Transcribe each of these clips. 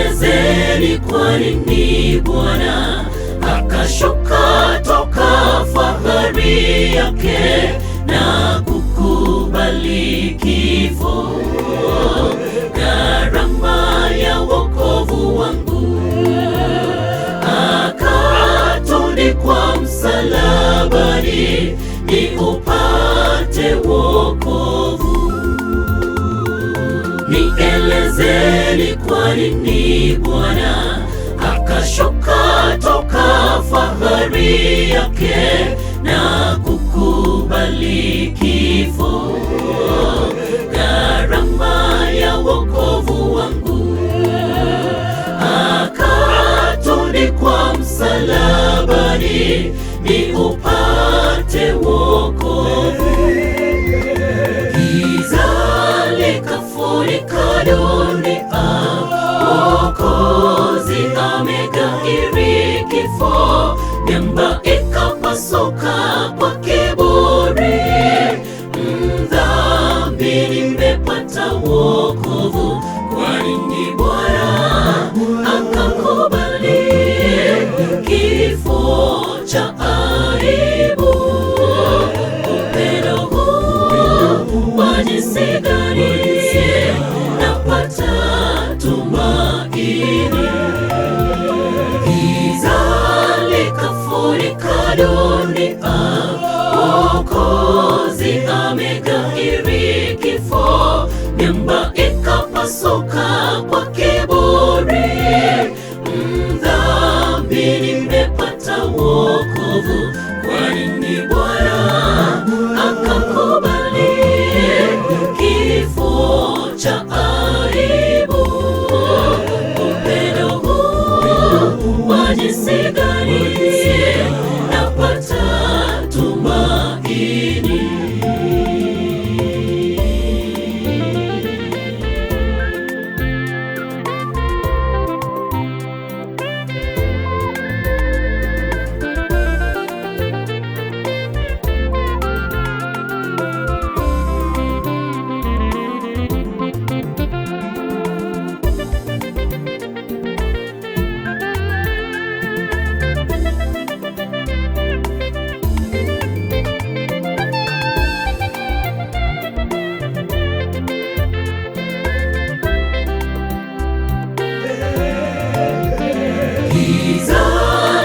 Nielezeni kwa nini Bwana akashuka toka fahari yake na kukubali kifo, gharama ya wokovu wangu, akatundikwa msalabani ni upate wokovu. Nielezeni kwa nini Bwana akashuka toka fahari yake na kukubali kifo, gharama ya wokovu wangu, akatundikwa msalabani ni upate wokovu. Giza likafunika dunia, Mwokozi ameghairi kifo, miamba ikapasuka kwa kiburi. Mdhambi nimepata wokovu, kwa nini Bwana akakubali kifo cha aibu? Upendo huu wa jinsi gani napata tumaini. Giza likafunika dunia, Mwokozi ameghairi kifo, miamba ikapasuka kwa kiburi. Mdhambi nimepata wokovu, kwa nini Bwana akakubali kifo cha aibu? Upendo huu wa jinsi gani napata tumaini. Giza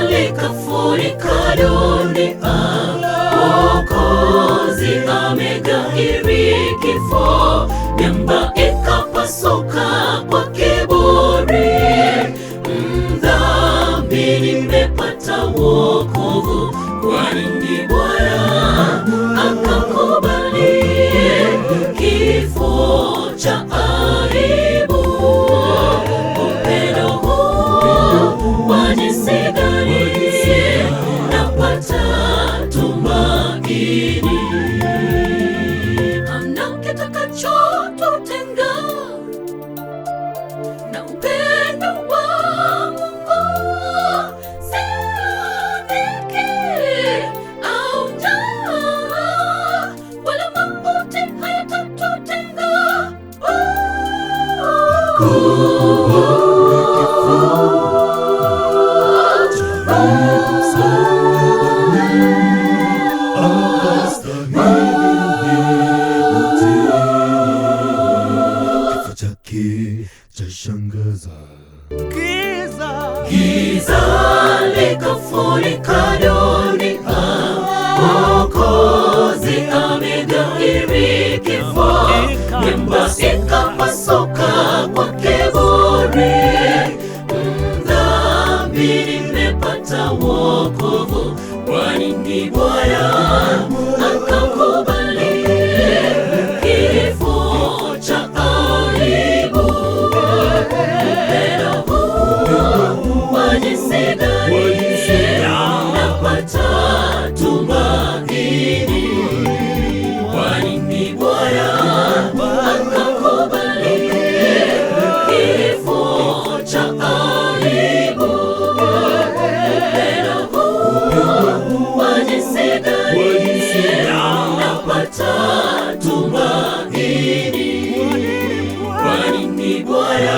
likafunika dunia, Mwokozi ameghairi kifo, miamba ikapasuka kwa kiburi. Mdhambi nimepata wokovu, kwa nini Bwana akakubali kifo cha aibu? Upendo huu wa jinsi gani napata tumaini. Hamna kitakachotutenga na upendo wa Mungu, si dhiki au njaa, wala mauti hayatatutenga. Kifo chake chashangaza. Giza likafunika dunia, Mwokozi ameghairi kifo, miamba ikapasuka kwa kiburi. Mdhambi nimepata wokovu, kwa nini Bwana akakubali kifo cha aibu? Upendo huu wa jinsi gani napata tumaini. Kwa nini Bwana akakubali kifo cha aibu? Upendo huu wa jinsi gani napata tumaini. Kwa nini Bwana